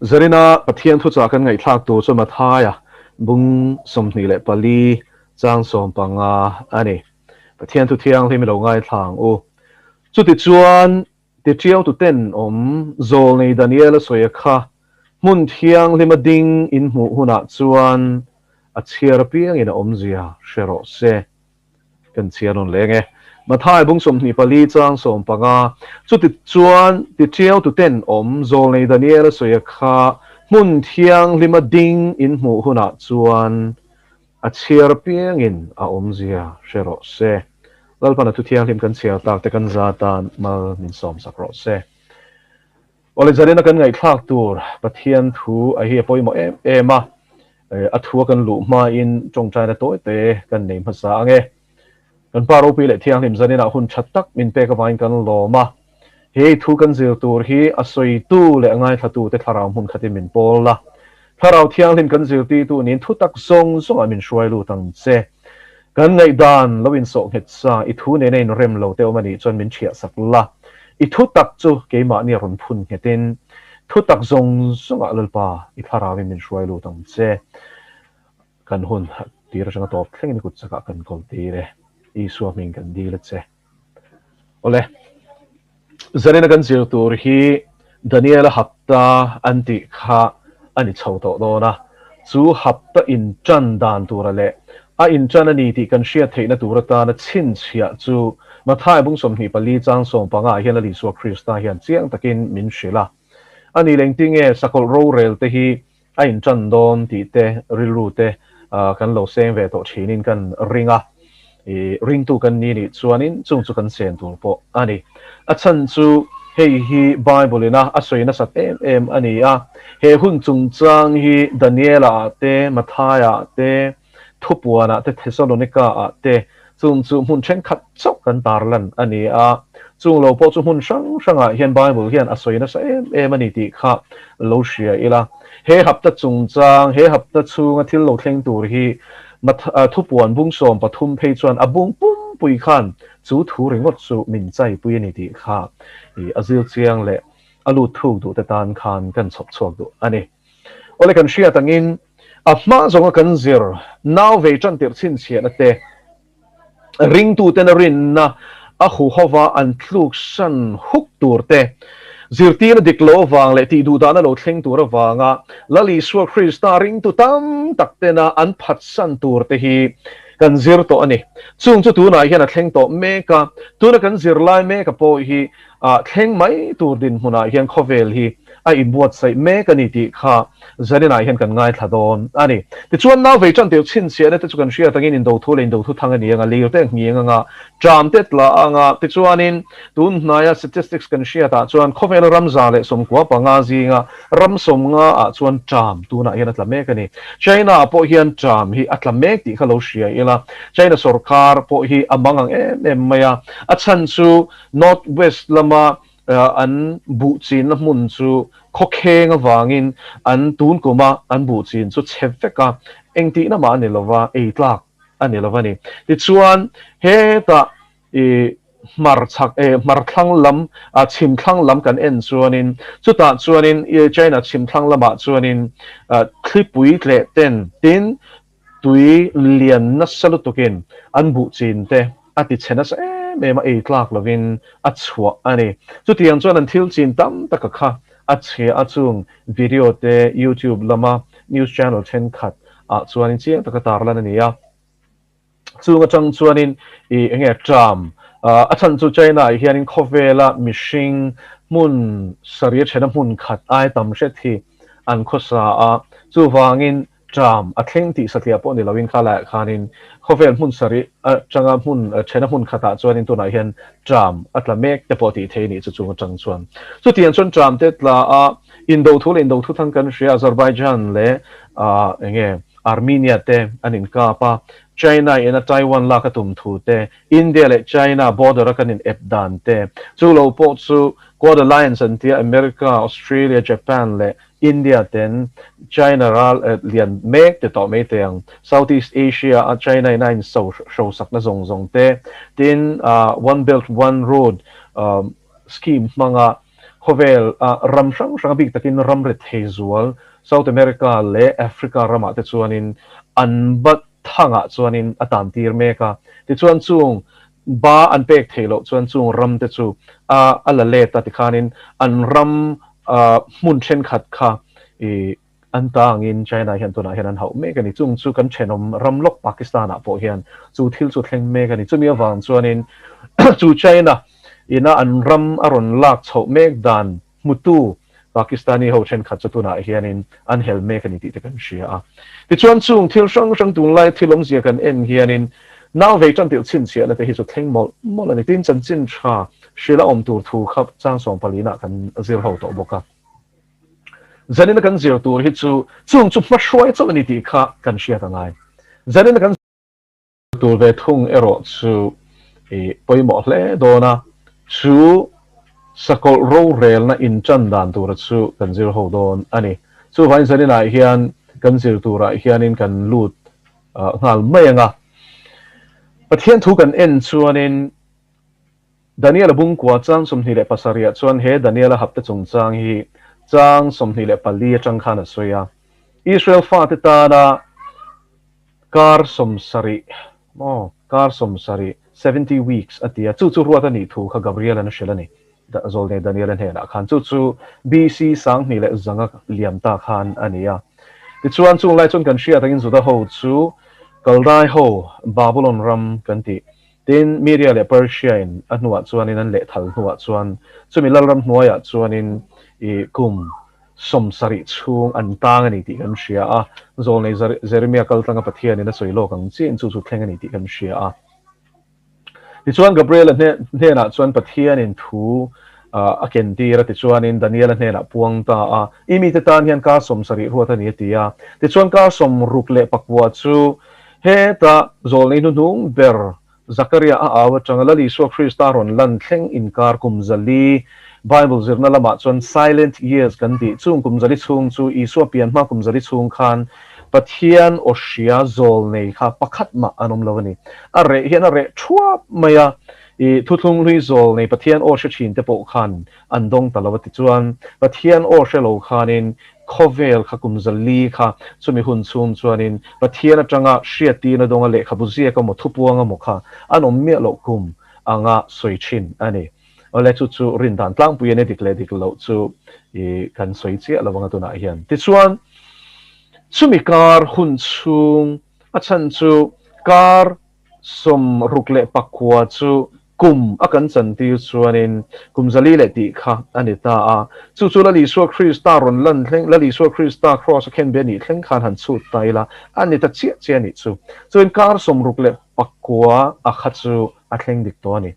Zarina Pathian thuchah kan ngaihthlak tur chu Mathaia bung 24 chang 15 a ni. Pathian thu thianghlim i lo ngaithla ang u. Chutichuan, tiṭiau tuten awm Zawlnei Daniela sawi a kha hmun thianghlima ding in hmuh hunah chuan a chhiar apiangin a awmzia hre rawh se. Kan chhiar rawn leng e. Mathai bung 24 chang 15, Chuti chuan tiṭiau tuten awm Zawlnei Daniela sawi a kha hmun thianghlima ding in hmuh hunah chuan a chhiar apiangin a awmzia hre rawh se. Lalpan a thu thianghlim kan chhiar tak te kan za tan mal min sawmsak rawh se. Awle zanina kan ngaihthlak tur Pathian thu a hi a pawimawh em em a, a thua kan luh hmain tawngtaina tawi te kan nei hmasa ang e. Kan Pa ropui leh thianghlim zanina hun tha tak min pek avangin kan lawm a, he thu kan zir tur hi a sawitu leh a ngaithlatute thlarau hmun khatin min pawl la. Thlarau thianghlim kan zirtirtu niin thu tak zawng zawngah min hruai lut ang che. Kan ngaihdan lo insawh nghet sa, i thu nena inrem lo te awm a nih chuan min ṭhiahsak la. I thu tak chu keimahni a rawn phun nghetin, thu tak zawng zawngah Lalpa, i thlarauin min hruai lut ang che. Kan hun tir atanga tawp thlengin i kut chakah kan kawl tir e. Isua hming kan dil a che. Awle, zanina kan zir tur hi Daniela hapta an tih kha a ni chho tawh dawn a, chu hapta inṭan dan tura leh a inṭan a ni tih kan hriat theihna tur atana chhinchhiah chu Mathai bung 24 chang 15 ah hian Lal Isua Krista hian chiang takin min hrilh a. A ni leng tinge sakawlh rorel te hi a inṭan dawn tih te rilru te kan lo seng ve tawh ṭhinin kan ring a, i ringtu kan ni nih chuanin chung chu kan sen tur pawh a ni. A chhan chu hei hi Bible ina a sawi nasat em em a ni a, he hun chungchang hi Daniela ah te, Mathaia ah te, Thupuan ah te, Thesalonika ah te chung chu hmun thenkhat chauh kan tarlan a ni a, chung lo pawh chu hmun hrang hrangah hian Bible hian a sawi nasa em em a ni tih kha lo hria ila. He hapta chungchang, he hapta chhunga thil lo thleng tur hi Thupuan bung 13 phei chuan a bung pumpui khan chu thu ringawt chu min chaipui a ni tih kha a zir chiang leh a lut thuk duh te tan khan kan chhawp chhuak duh a ni. Awle kan hriat angin a hma zawnga kan zir nau vei tan tirh chhinchhiahna te, ringtuten a rinna a huhova an tluksan huk tur te, zirtirna dik lo avang leh tihduhdahna lo thleng tur avanga Lal Isua Krista ringtu tam tak tena an phatsan tur te hi kan zir tawh a ni. Chung chu tunah hian a thleng tawh mek a, tuna kan zir lai meka pawh hi thleng mai tur dinhmunah hian khawvel hi a inbuatsaih mek a ni tih kha zaninah hian kan ngaithla dawn a ni. Tichuan, nau vei tan tir chhinchhiahna te chu kan hriat angin indo thu leh indo thu thang a ni ang a, lir te a nghing ang a, ṭam te tla ang a, tichuanin tun hnaia statistics kan hriatah chuan khawvela ram 195 zinga ram 50 ah chuan ṭam tunah hian a tla mek a ni. China ah pawh hian ṭam hi a tla mek tih kha lo hria ila, China sorkar pawh hi a mang ang em em mai a, a chhan chu North West lama an buh chinna hmun chu khawkheng avangin an tun kuma an buh chin chu chhe vek a, engtihna mah a ni lova, ei tlak a ni lova ni. Tichuan, hetah i hmar chhak eh hmar thlang lam ah chhim thlang lam kan en chuanin chutah chuanin China chhim thlang lamah chuanin thlipui tleh ten tin Tui lian nasa lutukin an buh chin te a ti chhe nasa em em a, ei tlak lovin a chhuah a ni. Chutiang chuan an thil chin tam taka kha a chhia a, chung video te YouTube lama news channel thenkhat ah chuanin chiang taka tarlan a ni a. Chung atang chuanin i enge ṭam a chhan chu China ah hianin khawvela mihring hmun sarih a thena hmun khat ai tam hret hi an khawsa a, chuvangin Ṭam a thleng tih satliah pawh ni loin kha laiah khanin khawvel hmun sarih aṭanga hmun ṭhena hmun khatah chuanin tunah hian ṭam a tla mek te pawh tih theih a nih chu chung aṭang chuan. Chutiang chuan ṭam te tla a, indo thu leh indo thu thang kan hria Azerbaijan leh eng nge Armenia te an inkap a, China in a Taiwan lak a tum thu te, India leh China border a kan in ep dan te, chu lo pawh chu Quad Alliance an tia America, Australia, Japan leh India ten China ral lian mek te tawh mai teh ang. South East Asia a China in a in so hrosakna zawng zawng te, tin One Belt One Road scheme hmanga Khawvel a ram hrang hrang a bik takin ram rethei zual South America leh Africa ramah te chuanin an bat thangah chuanin a tan tir mek a. Tichuan chung ba an pek theih loh chuan chung ram te chu a a la let a tikhanin an ram hmun thenkhat kha i an ta angin China hian tunah hian an hauh mek a ni. Chung chu kan thenawm ram lawk Pakistan ah pawh hian chu thil chu thleng mek a ni. Chumi avang chuanin chu China ina an ram a rawn lak chhoh mek dan hmutu Pakistani ho thenkhat chu tunah hianin an hel mek a ni tih te kan hria a. Tichuan chung thil hrang hrang tunlai thil awmzia kan en hianin nau vei tan tirh chhinchhiahna te hi chu thleng mawlh mawlh a ni. Tin, chanchin tha hrilh a awm tur thu kha chang sawmpalina kan zir ho tawh bawk a. Zanina kan zir tur hi chu chung chu hmahruai chauh a ni tih kha kan hriat a ngai. Zanina kan zir tur ve thung erawh chu i pawimawh hle dawn a, chu sakawlh rorelna intan dan tura chu kan zir ho dawn a ni. Chuvangin zaninah hian kan zir turah hianin kan lut nghal mai ang a. Pathian thu kan en chuanin Daniela bungkua chang 27 ah chuan he Daniela hapte chungchang hi chang 24 atang khan a sawi a. Israel fate tana kar 70 maw kar 70, 70 weeks, a ti a, chu chu ruat a nih thu kha Gabriel-a'n a hrilh a ni. Zawlnei Daniela hnenah khan chu chu BC 1500 liam ta khan a ni a. Tichuan chung lai chuan kan hriat angin Juda ho chu Kaldai ho Babulon ram kan tih Tin, Media leh Persia-in a hnuah chuanin an lehthal hnuah chuan chumi lalram hnuaiah chuanin i kum 70 chhung an tang a ni tih kan hria a. Zawlnei Jeremia kal tlanga Pathianin a sawi lawk ang chiahin chu chu thleng a ni tih kan hria a. Tichuan Gabriela hnenah chuan Pathianin thu a ken tir a, tichuanin Daniela hnenah puang ta a, I mite tan hian kar 70 ruat a ni a ti a. Tichuan kar 69 chu Heta zawlnei hnuhnung ber Zakaria a au atanga Lal Isua Krista rawn lan thleng inkar kum 400 Bible zirna lamah chuan Silent Years kan tih. Chung kum 400 chhung chu Isua pian hma kum 400 chhung khan Pathian aw hria zawlnei kha pakhat mah an awm lo a ni. A reh hian a reh thuap mai a, i thuthlung hlui zawlnei Pathian aw hre thin te pawh khan an dawng ta lo a ti chuan Pathian aw hre lo khanin Khawvel kha kum 400 kha chumi hun chhung chuanin Pathian atanga hriattirna dawnga lehkhabu ziak emaw thupuang emaw kha an awm miah loh kum anga sawi thin a ni. Awle chu chu rin dan tlangpui a ni dik leh dik loh chu i kan sawi chiah lo anga tunah hian. Tichuan chumi kar hun chhung a chhan chu kar 69 chu kum a kan chantir chuanin kum 400 leh tih kha a ni ta a. Chu chu Lal Isua Krista rawn lan thleng, Lal Isua Krista Kraws a khenbe a nih thleng khan han chhut ta ila, a ni ta chiah chiah a nih chu. Chuan kar 69 a kha chu a thleng dik tawh a ni.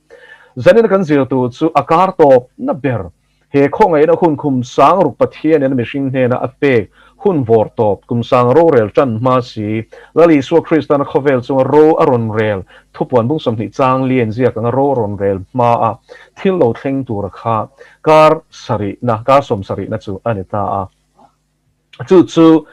Zanin a kan zir tur chu a kar tawp na ber He khawngaihna hun kum sang ruk Pathianin a mihring hnena a pek hun vawr tawp kum sang rorel tan hma si, Lal Isua Kristana khawvel chunga ro a rawn rel thupuan bung 20 chang lian ziak anga ro a rawn rel hma a thil lo thleng tura kha kar sarihna, kar 70na chu a ni ta a. Chu chu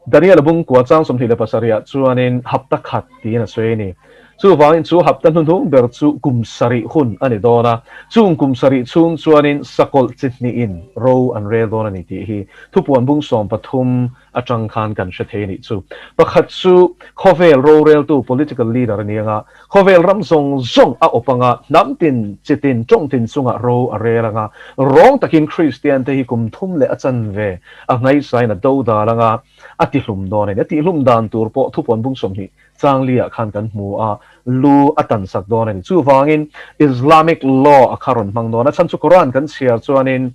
Daniel-a bungkua chang 27 ah chuanin hapta khat tiin a sawi a ni. Chuvangin chu hapta hnuhnung ber chu kum sarih hun a ni dawn a, chung kum sarih chhung chuanin sakawlh chi hnihin ro an rel dawn a ni tih hi thupuan bung 13 atang khan kan hre thei a nih chu. Pakhat chu khawvel roreltu political leader a ni anga, Khawvel ram zawng zawng a awp anga, hnam tin, chi tin, tawng tin chungah ro a rel anga, rawng takin Kristian te hi kum thum leh a chan ve a ngaihsain a do dal anga, a tihlum dawn a ni. A tihlum dan tur pawh thupuan bung 20 chang li ah khan kan hmu a, lu a tan sak dawn a ni. Chuvangin Islamic law a kha rawn hmang dawn a, chhan chu Quran kan chhiar chuanin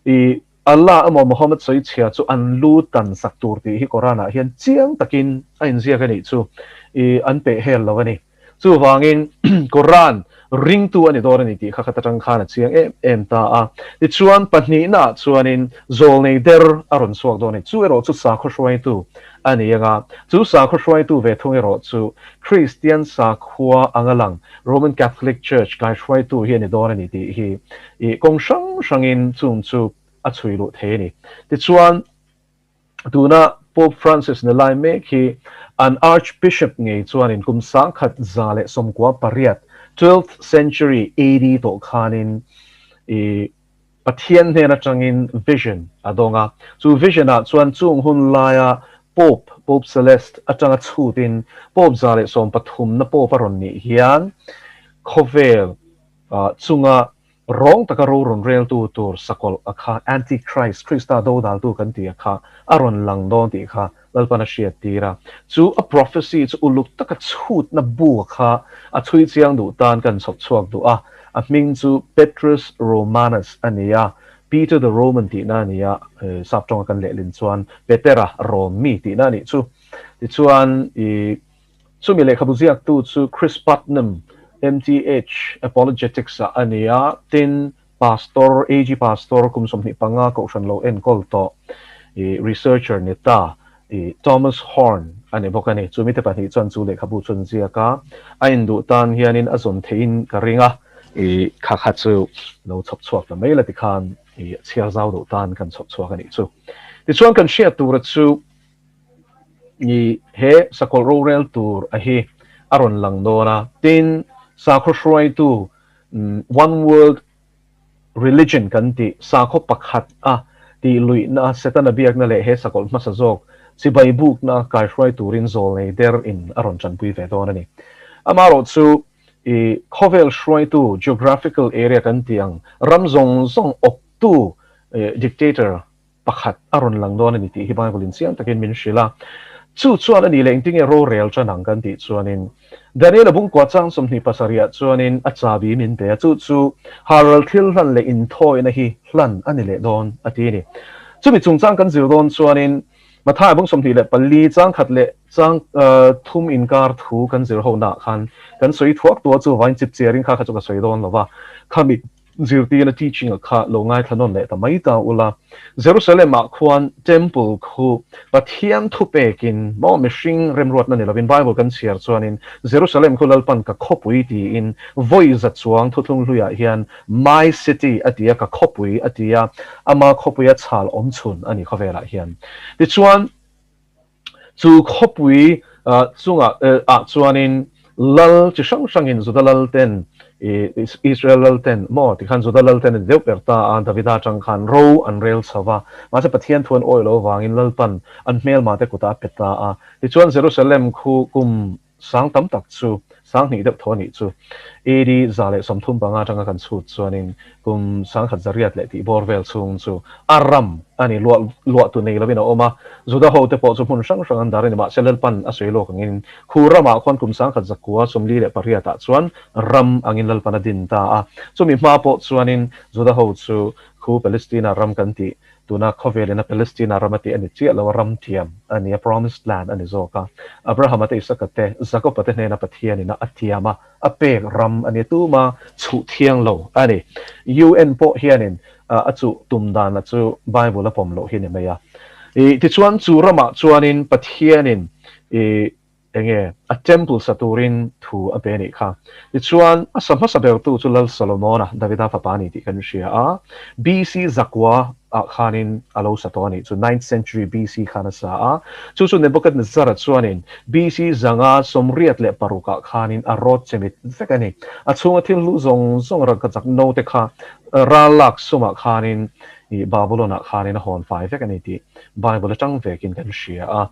i Allah emaw Muhammad sawi chhia chu an lu tan sak tur tih hi Quran ah hian chiang takin a inziak a nih chu i an peh hel lo a ni. Chuvangin Quran ringtu a ni dawn a ni tih kha khat atang khan a chiang em em ta a. Tichuan pahnihna ah chuanin zawlnei der a rawn chhuak dawn a ni. Chu erawh chu sakhaw hruaitu a ni anga, chu sakhaw hruaitu ve thung erawh chu Kristian sakhua anga lang Roman Catholic Church kaihruaitu hi a ni dawn a ni tih hi i kawng hrang hrangin chung chu a chhui luh thei a ni. Tichuan, tuna Pope Francis ni lai mek hi an Archbishop ngei chuanin kum 1198, 12th century AD tawh khanin i. Pathian hnen atangin vision a dawng a, chu vision ah chuan chung hun laia Pope, Pope Celeste, atanga chhutin Pope 113 na Pope a rawn nih hian khawvel chunga rawng taka ro rawn reltu tur sakawlh a kha, Antichrist, Krista dodaltu kan tih a kha a rawn lang dawn tih kha Lalpan a hriat tir a. Chu a prophecy chu uluk taka chhutna bu a kha a chhui chiang duh tan kan chhawp chhuak duh a. A hming chu Petrus Romanus a ni a, Peter the Roman tihna a ni a, sap tawnga kan lehlin chuan Petera Rom mi tihna a nih chu. Tichuan i chumi lehkhabu ziaktu chu Chris Putnam, MTH Apologetics ah a ni a, tin Pastor, AG Pastor kum 25 kohhran lo enkawl tawh i researcher ni ta i Thomas Horn a ni bawk a ni. Chu mite pahnih chuan chu lehkhabu chu an ziak a, a induh tan hianin a zawn theihin ka ring a, i kha kha chu lo chhawp chhuak ta mai la tikhan i chhiar zau duh tan kan chhawp chhuak a nih chu. Tichuan kan hriat tura chu i he sakawlh rorel tur a hi a rawn lang dawn a, tin sakhaw hruaitu One World Religion kan tih sakhaw pakhat a tih luihna, Setana biakna leh he sakawlh hmasa zawk chibai bukna kaihruai turin zawlnei der in a rawn tanpui ve dawn a ni. Amaherawh chu i khawvel hruaitu geographical area kan tih ang ram zawng zawng awptu dictator pakhat a rawn lang dawn a ni tih hi Bible in chiang takin min hrilh a. Chu chuan a nih leh engtinge rorel tan ang kan tih chuanin Daniel-a bungkua chang 27 ah chuanin a chabi min pe a, chu chu halral thil hlan leh inthawina hi hlan a ni leh dawn a ti a ni. Chumi chungchang kan zir dawn chuanin Matthai bung 24 chang khat leh chang thum inkar thu kan zir ho naah khan kan sawi thuak tua chu vain chip chiarin kha kha chu ka sawi dawn lo va, khami Zirtirna teaching a kha lo ngaithla nawn leh ta mai ta ula. Jerusalem ah khuan temple khu Pathian thupekin maw mihring remruatna ni lovin Bible kan chhiar chuanin Jerusalem khu Lalpan ka khawpui tiin vawi za chuang thuthlung hluiah hian my city a ti a, ka khawpui a ti a, ama khawpuia chhal awm chhun a ni khawvelah hian. Tichuan Chu khawpui chungah ah chuanin lal chi hrang hrangin Juda lal ten, Israel lal ten maw tikhan Juda lal ten an deuh ber ta a, Davida atang khan ro an rel chho va. Mahse Pathian thu an awih loh avangin Lalpan an hmelma te kutah a pe ta a. Tichuan Jerusalem khu kum Sang tam tak chu sang hnih deuh tho a nih chu. AD 135 atanga kan chhut chuanin kum 1100 leh tih bawr vel chhung chu a ram a ni luah luah tu nei lovin a awm a. Juda ho te pawh chu hmun hrang hrang an dar a ni. Mahse Lalpan a sawi lawk angin khu ramah khuan kum 1948 ah chuan ram angin Lalpan a din ta a. Chumi hma pawh chuanin Juda ho chu khu Palestina ram kan tih Tuna khawvelin a Palestina ram a tih a ni chiah lo a, ram thiam a ni a, promised land a ni zawk a. Abrahama te, Isaka te, Jakoba te hnena Pathianin a thiam a, a pek ram a ni a, tuma chhuh thiang lo a ni. UN pawh hianin a chuh tum dan a chu Bible a pawm loh hi ni mai a. Tichuan chu ramah chuanin Pathianin i Enge a temple sa turin thu a pe a nih kha. Tichuan, a sa hmasa bertu chu Lal Solomona, Davida fapa a ni tih kan hria a. BC zakua ah khanin a lo sa tawh a nih chu, ninth century BC khan a sa a. Chu chu Nebuchadnezzar-a chuanin BC 586 ah khanin a rawt chemit vek a ni. A chhunga thil hlu zawng zawng rangkachak no te kha ral lak sumah khanin Babylon-ah khanin a hawn fai vek a ni tih Bible atang vekin kan hria a.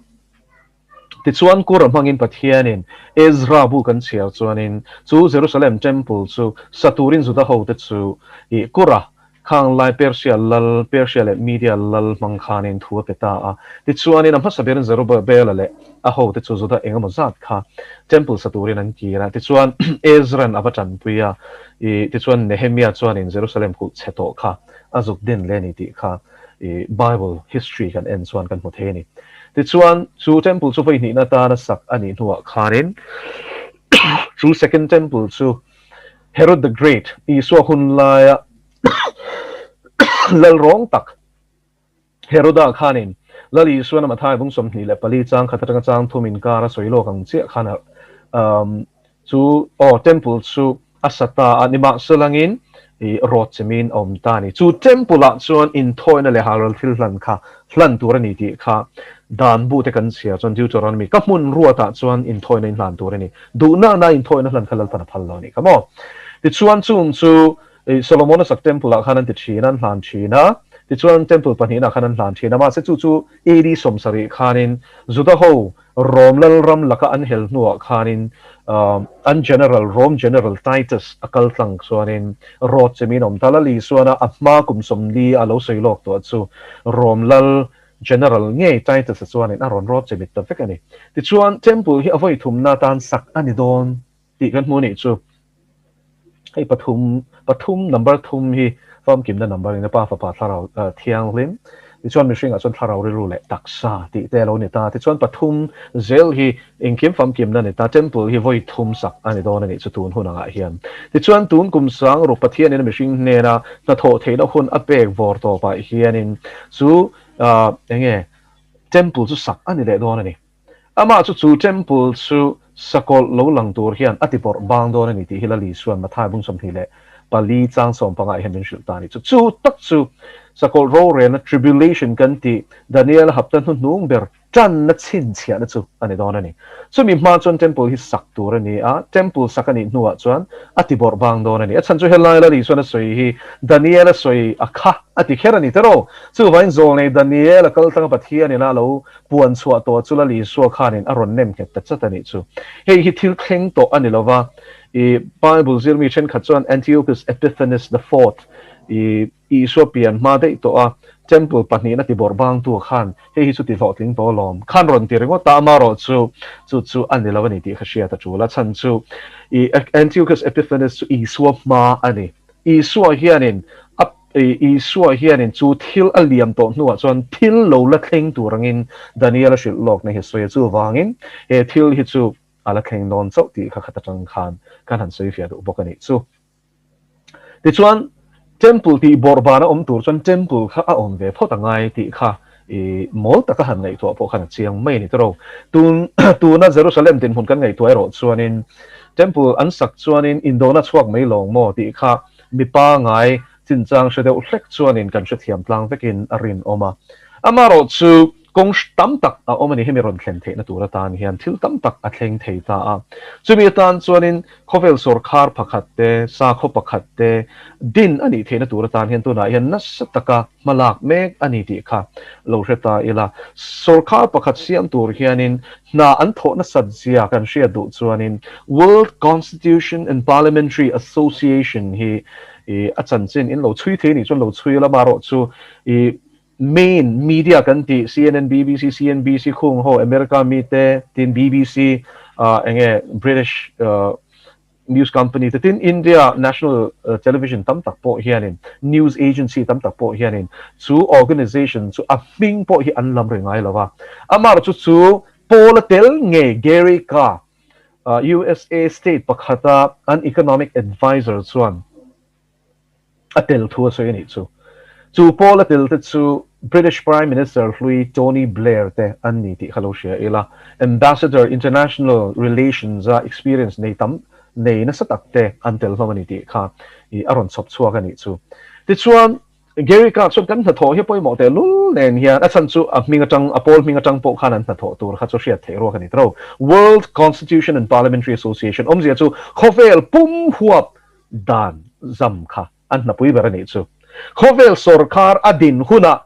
Tichuan, Kura hmangin Pathianin Ezra bu kan chhiar chuanin chu Jerusalem Temple chu sa turin Juda hote chu i Kura khang lai Persia lal, Persia leh Media lal hmang khanin thu a pe ta a. Tichuanin a hmasa berin Zerubbabela leh a hote chu Juda engemaw zat kha Temple sa turin an kir a. Tichuan, Ezra'n a va tanpui a, i tichuan Nehemia chuanin Jerusalem kulh chhe tawh kha a zuk din leh a ni tih kha i Bible history kan en chuan kan hmu thei a ni. Tichuan, chu temple chu vawi hnihna atana sak a nih hnuah khanin chu second temple chu Herod the Great, Isua hun laia lal rawng tak Heroda khanin Lal Isuana Mathai bung 24 chang khat atanga chang thum inkar a sawi lawk ang chiah khan chu aw temple chu a sa ta a, nimahselangin i rawt chemin a awm ta a ni. Chu temple ah chuan inthawina leh halral thil hlan kha hlan tur a ni tih kha dan bu te kan chhiar chuan Deuteronomy ka hmun ruat ah chuan inthawina in hlan tur a ni. Duhna na inthawina hlan kha Lalpan a phal lo a nih kha maw. Tichuan chung chu Solomona sak temple ah khan an ti thin a, an hlan thin a, tichuan temple pahnihna khan an hlan thin a, mahse chu chu AD 70 khanin Juda ho Rom lalram laka an hel hnuah khanin an general, Rom general Titus a kal tlang chuanin rawt chemin a awm ta. Lal Isuana a hma kum 40 a lo sawi lawk tawh chu Rom lal general ngei Titus-a chuanin a rawn rawt chemit ta vek a ni. Tichuan temple hi a vawi thumna atan sak a ni dawn tih kan hmu a nih chu. Hei pathum, pathum, number thum hi famkimna number in a Pa, Fapa, Thlarau Thianghlim. Tichuan mihringah chuan thlarau rilru leh taksa tih te a lo ni ta. Tichuan pathum zel hi engkim famkimna a ni ta. Temple hi vawi thum sak a ni dawn a nih chu tun hun angah hian. Tichuan tun kum sang ruk Pathianin a mihring hnena hnathawh theihna hun a pek vawr tawpah hianin chu enge temple chu sak a ni leh dawn a ni. Amah chu chu temple chu sakawlh lo lang tur hian a ti bawrh bang dawn a ni tih hi Lali chuan Mathai bung 24 chang 15 hian min hrilh ta a ni. Chu chu tak chu sakawlh rorelna tribulation kan tih Daniel hapta hnuhnung ber tanna chhinchhiahna chu a ni dawn a ni. Chumi hma chuan temple hi sak tur a ni a, temple sak a nih hnuah chuan a ti bawrh bang dawn a ni. A chhan chu helai Lali chuan a sawi hi Daniel a sawi a kha a ti kher a ni tiraw? Chuvain zawlnei Daniel a kal tanga Pathianin a lo Puan chhuah tawh chu Lal Isua khanin a rawn nem nghet ta chat a nih chu. Hei hi thil thleng tawh a ni lo va, i Bible zirmi thenkhat chuan Antiochus Epiphanes the Fourth i Isua pian hma daih tawh a temple pahnihna ti bawrh bangtu khan hei hi chu ti hlawhtling tawh alawm khan rawn ti ringawt ta amarawh chu chu chu a ni lo a ni tih kha hriat a tul a chhan chu i Antiochus Epiphanes chu Isua hma a ni. Isua hianin a Isua hianin chu thil a liam tawh hnuah chuan thil lo la thleng tur angin Daniel a hrilh lawkna hi a sawi a, chuvangin he thil hi chu a la thleng dawn chauh tih kha khat atang khan kan han sawi fiah duh bawk a nih chu. Tichuan, Temple tih bawrhban a awm tur chuan Temple kha a awm ve phawt a ngai tih kha i mawl taka han ngaihtuah pawh khan a chiang mai a ni tawrh. Tun tuna Jerusalem dinhmun kan ngaihtuah erawh chuanin Temple an sak chuanin indona chhuak mai lawng maw tih kha mipa ngai chinchang hre deuh hlek chuanin kan hrethiam tlang vekin a rinawm a. Amaherawh chu kawng tam tak a awm a ni. Hemi rawn thlen theihna tur atan hian thil tam tak a thleng thei ta a. Chumi atan chuanin khawvel sawrkhar pakhat te, sakhaw pakhat te din a nih theihna tur atan hian tunah hian nasa taka hmalak mek a ni tih kha lo hre ta ila. Sawrkhar pakhat siam tur hianin hna an thawh nasat zia kan hriat duh chuanin World Constitution and Parliamentary Association hi a chanchin in lo chhui thei nih chuan lo chhui ila marawh chu i main media kan tih CNN, BBC, CNBC khung ho America mite tin BBC enge British News company te tin India national television tam tak pawh hianin news agency tam tak pawh hianin chu organization chu a hming pawh hi an lam ri ngai lo a. Amah chu chu pawl a tel nge Gary Carr USA state pakhata an economic advisor chuan a tel thu a sawi a nih chu. Chu pawl a tel te chu British Prime Minister hlui Tony Blair te an ni tih kha lo hria ila. Ambassador International Relations a experience nei tam nei nasa tak te an tel hlawm a ni tih kha i a rawn chhawp chhuak a nih chu. Tichuan Gary Carr chuan kan hnathawh hi pawimawh teh lul nen hian a chhan chu a hming atang a pawl hming atang pawh khan an hnathawh tur kha chu hriat theih ruak a ni tawh. World Constitution and Parliamentary Association awmzia chu khawvel pum huap dan zam kha an hnapui ber a nih chu. Khawvel sawrkar a din hunah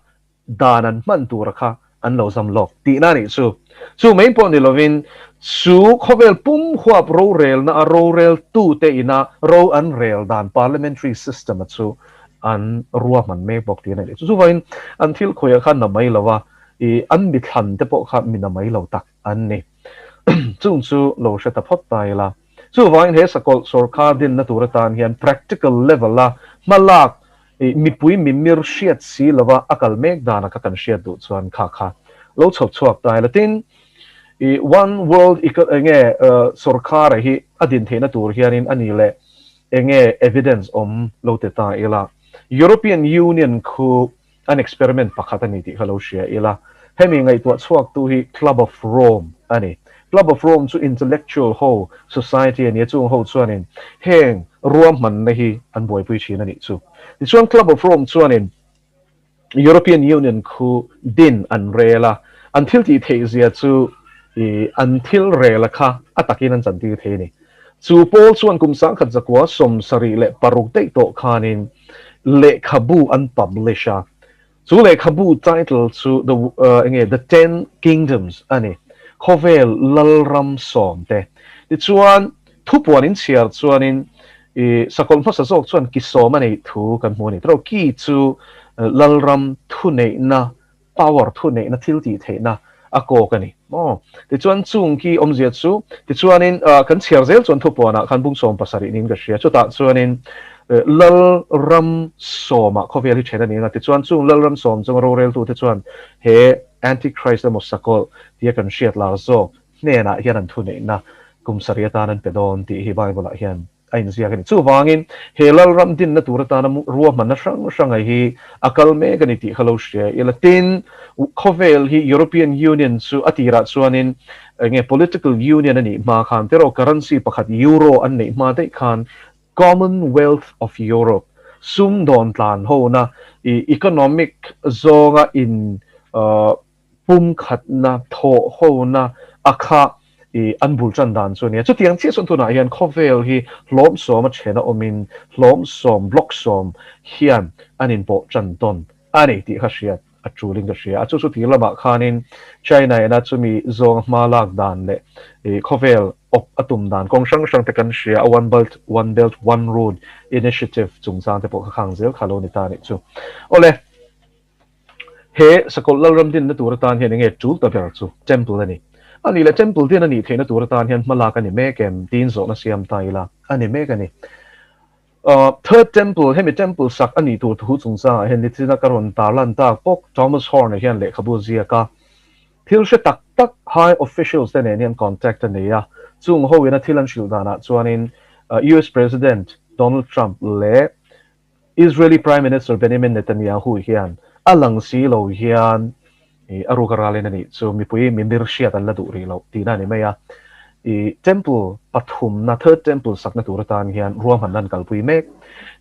dan an hman tura kha an lo zam lawk tihna a nih chu. Chu mai pawh ni lovin chu khawvel pum huap rorelna a roreltute ina ro an rel dan parliamentary system a chu an ruahman mek bawk tihna a nih chu. Chuvangin an thil khawiah khan na mai lo a, ih an mithlan te pawh kha mi na mai lo tak an ni. Chung chu lo hre ta phawt ta ila. Chuvangin he sakawlh sawrkar dinna tur atan hian practical level a hmalak mipui mimir hriat si lova a kal mek dana kha kan hriat duh chuan kha kha lo chhawp chhuak ta ila. Tin, i One World enge sawrkara hi a din theihna tur hianin a ni leh enge evidence awm lo ti ta ila. European Union khu an experiment pakhat a ni tih kha lo hria ila. Hemi ngaihtuah chhuaktu hi Club of Rome a ni. Club of Rome chu intellectual ho society a ni a, chung ho chuanin heng ruahmanna hi an buaipui thin a nih chu. Tichuan Club of Rome chuanin European Union khu din an rel a, an thil tih theih zia chu an thil rel a kha a takin an chantir thei a ni. Chu pawl chuan kum 1976 daih tawh khanin lehkhabu an publish a. Chu lehkhabu title chu The enge The Ten Kingdoms a ni. Khawvel lalram sawm te. Tichuan, thupuan in chhiar chuanin i sakawlh hmasa zawk chuan ki sawm a neih thu kan hmu a ni. Tiraw ki chu lalram thuneihna, power thuneihna, thil tih theihna a kawk a ni maw? Tichuan chung ki awmzia chu tichuanin kan chhiar zel chuan thupuanah khan bung 70 niin ka hria. Chutah chuanin Lalram sawmah khawvel hi then a ni ang a, tichuan chung Lalram sawm chunga roreltute chuan he Antichrist emaw sakawlh tia kan hriat lar zawk hnenah hian an thuneihna kum sarih atan an pe dawn tih hi Bible-ah hian a inziak a ni. Chuvangin he Lalram dinna tur atana ruahmanna hrang hranga hi a kal mek a ni tih kha lo hria ila. Tin, khawvel hi European Union chu a tirah chuanin enge political union a nih hma khan tiraw currency pakhat Euro an neih hma daih khan Commonwealth of Europe, sum dawn tlan hona i economic zawnga in pumkhatna, thawh hona a kha i an bul tan dan chu a nia. Chutiang chiah chuan tunah hian khawvel hi hlawm sawm a then a awmin hlawm sawm, block sawm hian an inpawh tan tawn a ni tih kha hriat a tul in ka hria a. Chu chu tir lamah khanin China ina chumi zawnga hma lak dan leh khawvel awp a tum dan kawng hrang hrang te kan hria a, One Belt, One Belt, One Road Initiative chungchang te pawh kha khang zel kha lo ni ta a nih chu. Awle, he Sakawlh Lalram dinna tur atan hian enge tul ta ber chu Temple a ni. A nih leh Temple din a nih theihna tur atan hian hmalak a ni mek em tiin zawhna siam ta ila a ni mek a ni. Third Temple, hemi Temple sak a nih tur thu chungchangah hian nichina ka rawn tarlan tak bawk Thomas Horn-a hian lehkhabu ziak a, thil hre tak tak high officials te nen hian contact a nei a, chung ho ina thil an hrilh danah chuanin US President Donald Trump leh Israeli Prime Minister Benjamin Netanyahu hian a lang si lo hian a ruk a ralin a nih chu mipui mimir hriat an la duh rih loh tihna a ni mai a. I Temple pathumna, Third Temple sakna tur atan hian ruahmanna an kalpui mek.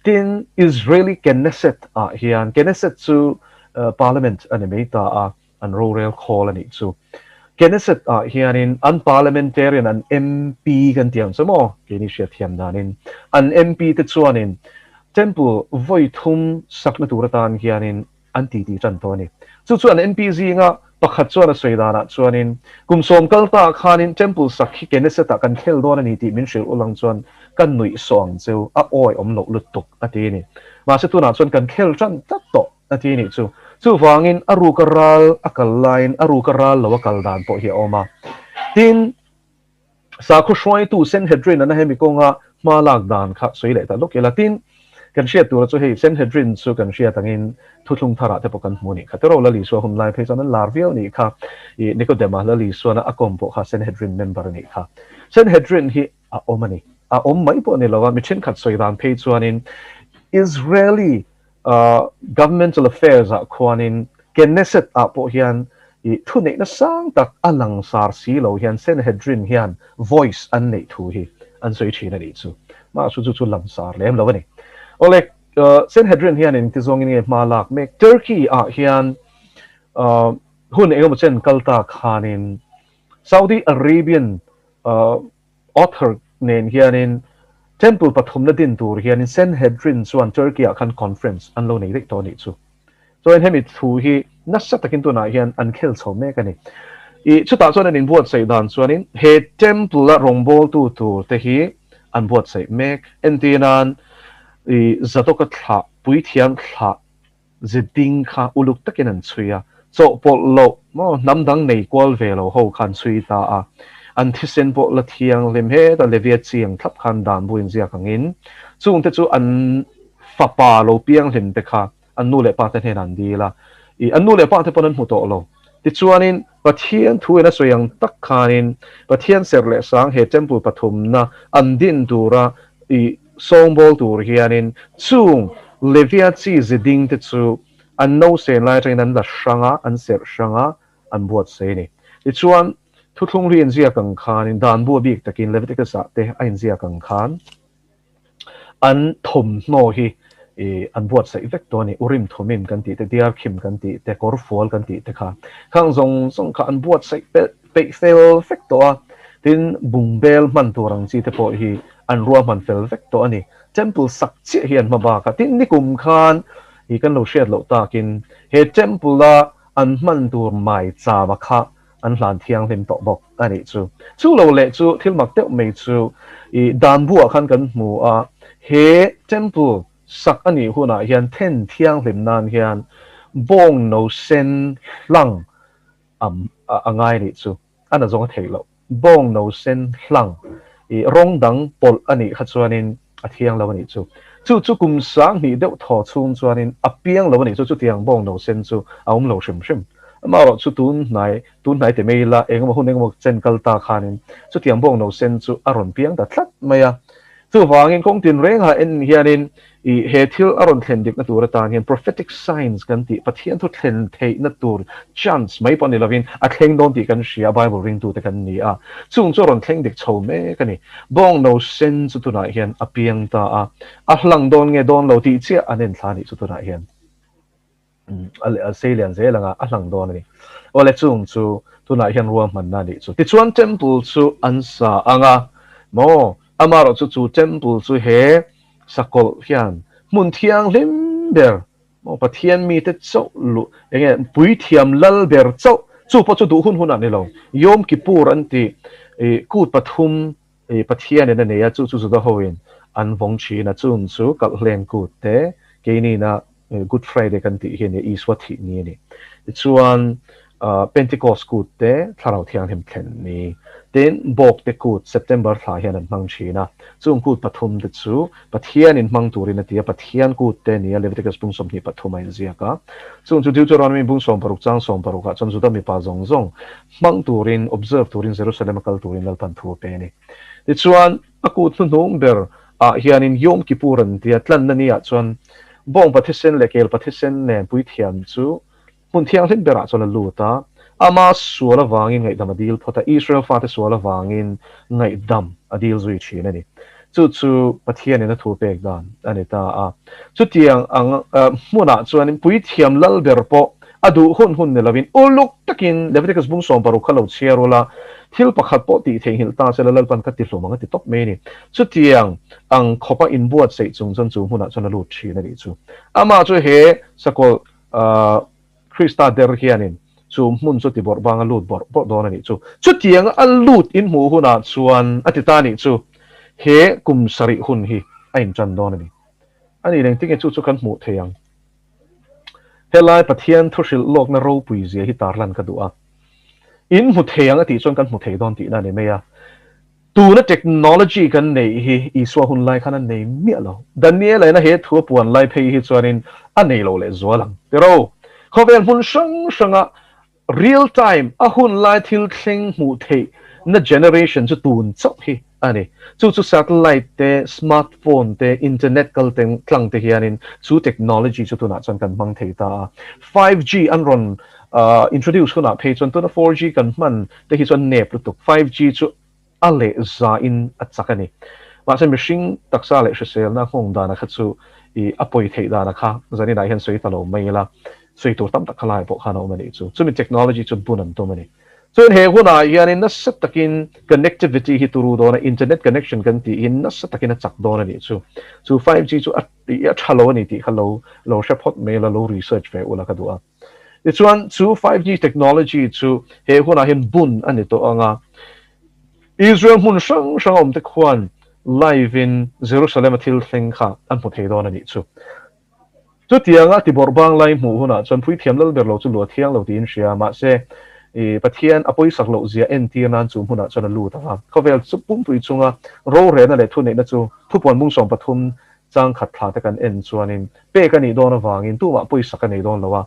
Tin, Israeli Knesset ah hian, Knesset chu Parliament a ni mai ta a, an rorel khawl a nih chu. Knesset ah hianin an Parliamentarian, an MP kan tih ang chu maw, keini hriatthiam danin, an MP te chuanin Temple vawi thum sakna tur atan hianin an titi tan tawh a ni. Chu chu an MP zinga pakhat chuan a sawi danah chuanin, Kum sawm kal ta khanin Temple sak hi Knesset-ah kan khel dawn a ni tih min hrilh ulang chuan ka nuih sawh ang cheu, a awi awm loh lutuk a ti a ni. Mahse tunah chuan kan khel tan tlat tawh a ti a nih chu. Chuvangin a ruka ral a kal laiin a ruka ral lo a kal dan pawh hi a awm a. Tin, Sakhaw hruaitu Sanhedrin an a hemi kawnga hma lak dan kha sawi leh ta lawk ila. Tin, kan hriat tura chu hei Sanhedrin chu kan hriat angin thuthlung tharah te pawh kan hmu nih kha. Tiraw Lal Isua hun lai phei chuan an lar viau nih kha. I Nikodema Lal Isuana a kawm pawh kha Sanhedrin member a nih kha. Sanhedrin hi a awm a ni. A awm mai pawh a ni lo a, mi thenkhat sawi dan phei chuanin Israeli Governmental Affairs ah khuanin Knesset ah pawh hian i thuneihna sang tak a langsar si lo hian Sanhedrin hian voice an neih thu hi an sawi thin a nih chu. Mahse chu chu langsar lem lo a ni. Awle, Sanhedrin hian engti zawngin nge hma lak mek? Turkey ah hian hun engemaw chen kal ta khanin Saudi Arabian Author nen hianin Temple pathumna din tur hianin Sanhedrin chuan Turkey ah khan conference an lo nei daih tawh a nih chu. Chuan hemi thu hi nasa takin tunah hian an khel chho mek a ni. I chutah chuan an inbuatsaih dan chuanin he Temple a rawngbawltu tur te hi an buatsaih mek. Entirnan i Zadoka thlah, puithiam thlah Ziding kha uluk takin an chhui a, chawhpawlh loh maw hnam dang nei kual ve lo ho kha an chhui ta a, an thisen pawh la thianghlim heta Levia chiang thlap khan dan bu inziak angin chungte chu an fapa lo pianghlim te kha an nu leh pa te hnenah an dil a, ih an nu leh pa te pawn an hmu tawh lo. Tichuanin Pathian thu in a sawi ang tak khanin Pathian serh leh sang he temple pathumna an din tura ih Sawngbawl tur hianin chung Levia chi ziding te chu an nausen lai atangin an la hrang a, an serh hrang a, an buatsaih a ni. Tichuan, thuthlung ri inziak ang khanin dan bu a bik takin Leviticus-ah te a inziak ang khan an thawmhnaw hi an buatsaih vek tawh a ni. Urim Thumim kan tih te, Diarkhim kan tih te, Kawrfual kan tih te kha khang zawng zawng kha an buatsaih pelh peih fel vek tawh a. Tin, bungbel hman tur ang chi te pawh hi an ruahman fel vek tawh a ni. Temple sak chiah hi an hma bak a, tin nikum khan i kan lo hriat loh takin he temple a an hman tur maichama kha an hlan thianghlim tawh bawk a nih chu. Chu lo leh chu thil mak deuh mai chu i dan buah khan kan hmu a, he temple sak a nih hunah hian then thianghlim nan hian bawng no sen hlang a ngai a nih chu. A na zawng a theih loh. Bawng no sen hlang i rawng dang pawlh a nih kha chuanin a thiang lo a nih chu. Chu chu kum 2000 deuh thaw chhung chuanin a piang lo a nih chu. Chutiang bawng no sen chu a awm lo hrim hrim. Amaherawh chu tun hnai, tun hnai te mai ila engemaw hun engemaw chen kal ta khanin chutiang bawng no sen chu a rawn piang ta tlat mai a. Chuvangin kawng tinrengah en hianin i he thil a rawn thlen dikna tur atan hian prophetic signs kan tih Pathian thu thlen theihna tur chance mai pawh ni lovin a thleng dawn tih kan hria a, Bible ringtute kan ni a, chung chu a rawn thleng dik chho mek a ni. Bawng no sen chu tunah hian a piang ta a, a hlang dawn nge dawn lo tih chiah an en thla a nih chu tunah hian. A sei lian zel anga a hlang dawn a ni. Awle chung chu tunah hian ruahmanna a nih chu. Tichuan temple chu an sa anga maw amaherawh chu chu temple chu he sakawlh hian hmun thianghlim ber maw Pathian mite chauh luh enge puithiam lal ber chauh chu pawh chu duh hun hunah ni lo Yom Kippur an tih ih kut pathum ih Pathianin a nei a chu chu Juda hoin an vawng thin a chung chu kalhlen kut te keinina Good Friday kan tih hi a ni a, Isua thih ni a ni. Tichuan, Pentecost kut te Thlarau Thianghlim thlen ni. Tin, Bawk te kut September thla hian an hmang thin a. Chung kut pathum te chu Pathianin hmang turin a ti a, Pathian kut te a ni a, Leviticus bung 23 a inziak a. Chung chu Deuteronomy bung 60 chang 60 ah chuan Juda mipa zawng zawng hmang turin, observe turin Jerusalem a kal turin Lalpan thu a pe a ni. Tichuan, A kut hnuhnung ber ah hianin Yom Kippur an tia tlanna ni ah chuan bawngpa thisen leh kelpa thisen nen puithiam chu hmun thianghlim ber ah chuan a lut a, ama sual avangin ngaihdam a dil phawt a, Israel fate sual avangin ngaihdam a dil zui thin a ni. Chu chu Pathianin a thu pek dan a ni ta a. Chutiang ang hmunah chuanin puithiam lal ber pawh A duh hun hun ni lovin uluk takin Leviticus bung 60 kha lo chhiar ula, thil pakhat pawh tih theihnghilh ta sela Lalpan ka ti hlum ang a ti tawp mai a ni. Chutiang ang khawpa inbuatsaih chung chuan chu hmunah chuan a lut thin a nih chu. Amah chu he sakawlh Krista der hianin chu hmun chu ti bawrh bang a lut bawrh bawrh dawn a nih chu. Chutianga a lut inhmuh hunah chuan a ti ta a nih chu. He kum sarih hun hi a intan dawn a ni. A nih leng tinge chu chu kan hmuh thei ang. Helai Pathian thu hrilh lawkna ropui zia hi tarlan ka duh a. In hmu thei ang a tih chuan kan hmu thei dawn tihna a ni mai a. Tuna technology kan neih hi Isua hun lai khan a nei miah lo. Daniel-a ina he thu a puan lai phei hi chuanin a nei lo leh zual ang. Tiro, khawvel hmun hrang hranga Real time a hun lai thil thleng hmuh theih na generation chu tun chauh hi a ni. Chu chu satellite te, smartphone te, internet kal tlang te hianin chu technology chu tunah chuan kan hmang thei ta a. 5G an rawn introduce hunah phei chuan tuna 4G kan hman te hi chuan nep lutuk. 5G chu a leh za in a chak a ni. Mahse mihring taksa leh hriselna nghawng dana kha chu i a pawi theih dana kha zaninah hian sawi ta lo mai ila, sawi tur tam tak kha lai pawh khan a awm a nih chu. Chumi technology chu bun an tum a ni. Chuan he hunah hianin nasa takin connectivity hi turu dawn a, internet connection kan tih hi nasa takin a chak dawn a nih chu. Chu 5G chu a a tha lo a ni tih kha lo lo hre phawt mai ila, lo research ve ula ka duh a. Tichuan chu 5G technology chu he hunah hian bun a ni tawh ang a, Israel hmun hrang hrang a awmte khuan live in Jerusalem a thil thleng kha an hmu thei dawn a nih chu. Chutianga tibawrh bang lai hmuh hunah chuan Puithiam lal ber lo chu luah thiang lo tiin hria mahse i Pathian a pawisak loh zia entir nan chu hmunah chuan a lut ang a. Khawvel chu pumpui chunga rorelna leh thuneihna chu thupuan bung 13 Chang khat thla te kan en chuanin pek a nih dawn avangin tumah pawisak a nei dawn lo a,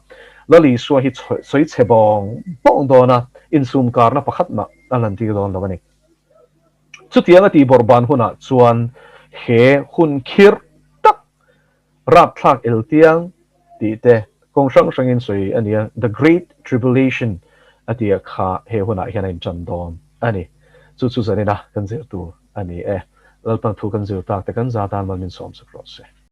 Lal Isua hi sawi chhe bawng bawng dawn a, insum karna pakhat mah a lantir dawn lo a ni. Chutiang a tihbawrh ban hunah chuan he hun khirh tak rapthlak eltiang tih te kawng hrang hrangin sawi a ni a, The Great Tribulation a tia kha he hunah hian a intan dawn a ni. Chu chu zanina kan zir tur a ni e. Lalpan thu kan zir tak te kan za tan mal min sawm sak rawh se.